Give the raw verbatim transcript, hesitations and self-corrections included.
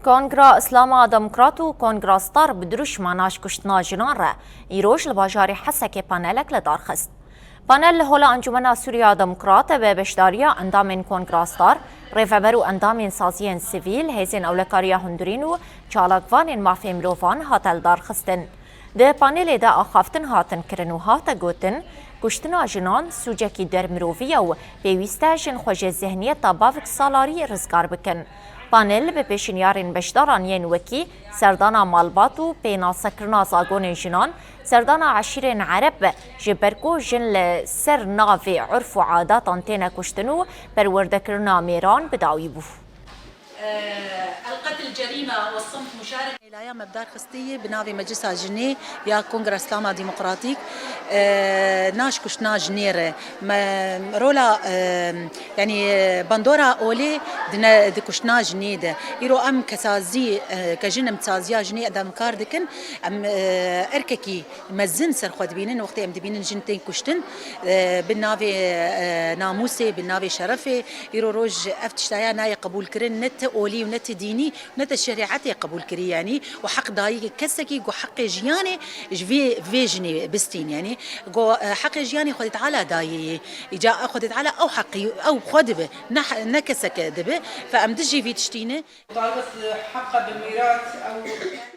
Kongra Îslama Demokrat û Kongra Star bi dirûşma naş kuştina jinan re îroj li bajarê Hesekê panelek li dar xist. Panel li Hola Encûmena Sûriya Demokrat be beşdariya endamên Kongra Star, rêveber û endamên saziyên sivîl, hêzên ewlekariya hundirîn û çalakvanên mafê mirovan hate lidarxistin. Di panelê de axaftin hatin kirin û hate gotin, kuştina jinan sûcekî dermirovî ye û pêwîst e jin xwe ji zihniyeta bavek salarî rizgar bikin. Panel bi pêşinyarên beşdaran yên wekî serdana malbat û pênasekirina zagonên jinan, serdana eşîrên ereb, ji ber ku jin li ser navê urf û adatan têne kuştin û perwerdekirina mêran bi dawî bû. القتل جريمة والصمت مشاركة. Lêlaya me bi dar xistî bi navê Meclisa Jinê ya Kongra Îslama Demokratîk, e, naş kuştina jinê re. Me rola, e, yanî bandora olê di ne, di kuştina jinê de. Îro em kesazî, e, ke jin em saziya jinê em kar dikin, em, e, erkekî mezin ser xwe dibînin, wextê em dibînin jin tên kuştin, e, bi navê, e, namûsê, bi navê şerefê, îro roj ev tiştaya nayê qebûlkirin, ne ti olî û ne ti dînî, ne ti şerîetê qebûlkirî, yanî, û heq dayî kesekî ku heqê jiyanê ji vê, vê jinê bistîn, yanî, ku, e, heqê jiyanê Xwedê Teala dayê yê. Îca Xwedê Teala ew heqî, ew xwe dibe, ne, ne keseke dibe. Fe em dijî vî tiştî ne. Mutalebet heqa bi mîrat ew